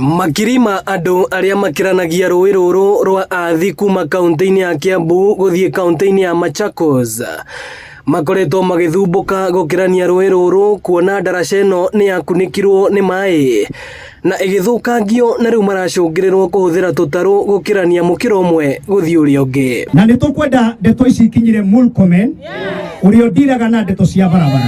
Makiri ma andũ arĩa makĩranagia rũĩ rũrũ rwa Athi kuma kaunti-inĩ ya Kiambu gũthiĩ kaunti-inĩ ya Machakos makoretwo magĩthumbũka gũkĩrania rũĩ rũrũ kuona ndaraca ĩno nĩ yakunĩkirwo nĩ maĩ na ĩgĩthũkangio na rĩu maracũngĩrĩrwo kũhũthĩra tũtarũ gũkĩrania mũkĩra ũmwe gũthiĩ ũrĩa ũngĩ. Na nĩ tũkwenda ndeto ici ikinyire Murkomen, ũrĩa ũndiraga na ndeto cia barabara,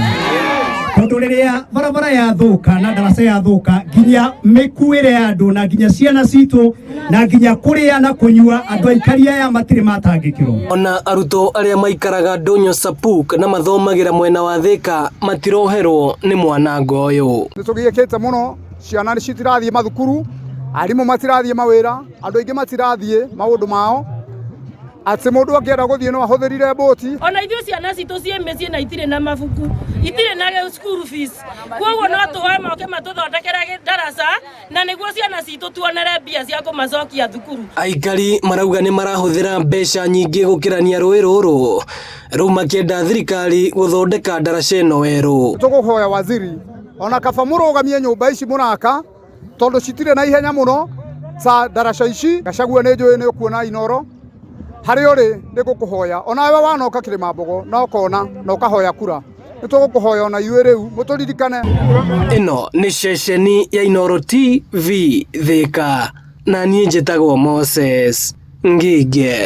tondũ rĩrĩa barabara yathũka na ndaraca yathũka, nginya mĩkuĩre ya andũ na nginya ciana citũ na nginya kũrĩa na kũnyua, andũ aikari aya matirĩ matangĩkĩrwo. Ona arutwo arĩa maikaraga Ndũnyũ Sapuk na mathomagĩra mwena wa Thĩka matiroherwo nĩ mwanango ũyũ. Nĩ tũgiĩkĩte mũno, ciana citirathiĩ mathukuru, arimũ matirathiĩ mawĩra, andũ aingĩ matirathiĩ maũndũ mao, atĩ mũndũ angĩenda gũthiĩ no ahũthĩrire mbũti. Ona ithuĩ ciana citũ ciĩ mĩciĩ na itirĩ na mabuku, itirĩ na school fees, koguo no tũhoe moke matũthondekere ndaraca na nĩguo ciana citũ tuonere mbia cia kũmacokia thukuru. Aikari marauga nĩ marahũthĩra mbeca nyingĩ gũkĩrania rũĩ rũrũ, rĩu makĩenda thirikari gũthondeka ndaraca ĩno werũ. Tũgũhoya waziri ona kaba mũrũgamie nyũmba ici mũraka, tondũ citirĩ na ihenya mũno ta ndaraca ici. Gachagua, nĩ njũĩ nĩ ũkuona Inoro harĩa ũrĩ, nĩ ngũkũhoya onawe wanoka Kĩrĩma-Mbogo na ũkona na ũkahoya kura, nĩ tũgũkũhoya ona ithuĩ rĩu mũtũririkane. Ĩno nĩ ceceni ya Inoro TV Thĩka, na niĩ njĩtagwo Moses Ngige.